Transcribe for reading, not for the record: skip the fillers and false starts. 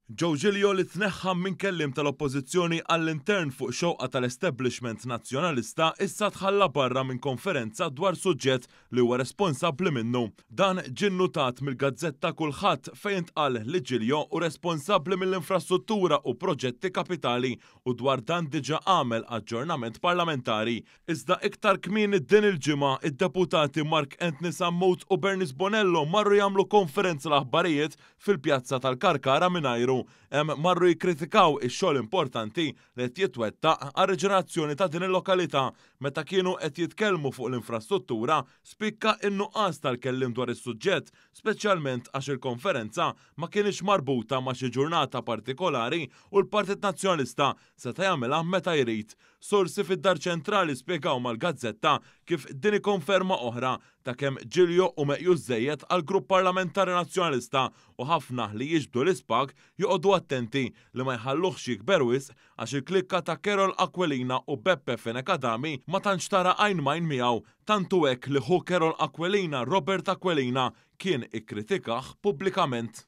Joe Giglio li tneħħa minn kelliem tal-Oppożizzjoni għall-intern fuq xewqa tal-establishment Nazzjonalista issa tħalla barra minn konferenza dwar suġġett li huwa responsabbli minnu. Dan ġie nnutat mill-gazzetta Kullħadd fejn intqal li Giglio hu responsabbli mill-infrastruttura u proġetti kapitali u dwar dan diġà għamel aġġornament parlamentari. Iżda iktar kmieni din il-ġimgħa, id-Deputati Mark Anthony Sammut u Bernice Bonello marru jagħmlu konferenza l-aħbarijiet fil-pjazza tal-Karkara mingħajru. Hemm marru jikkritikaw ix-xogħol importanti li qed jitwettaq għar-riġenerazzjoni ta' din il-lokalità. Meta kienu qed jitkellmu fuq l-infrastruttura, spikka n-nuqqas tal-kelliem dwar is-suġġett, speċjalment għax il-konferenza ma kinitx marbuta ma' xi ġurnata partikolari u l-Partit Nazzjonalista seta' jagħmilha meta jrid. Sorsi fid-Dar Ċentrali spjegaw mal-gazzetta kif din hi konferma oħra ta' kemm Giglio hu meqjus żejjed għall-Grupp Parlamentari Nazzjonalista u ħafna li jiġbdu l-ispag joqogħdu attenti li ma jħalluhx jikber wisq għax il-klikka ta' Karol Aquilina u Beppe Fenech Adami ma tantx tara għajn m'għajn miegħu. Tant hu hekk li ħu Karol Aquilina, Robert Aquilina, kien ikkritikah pubblikament.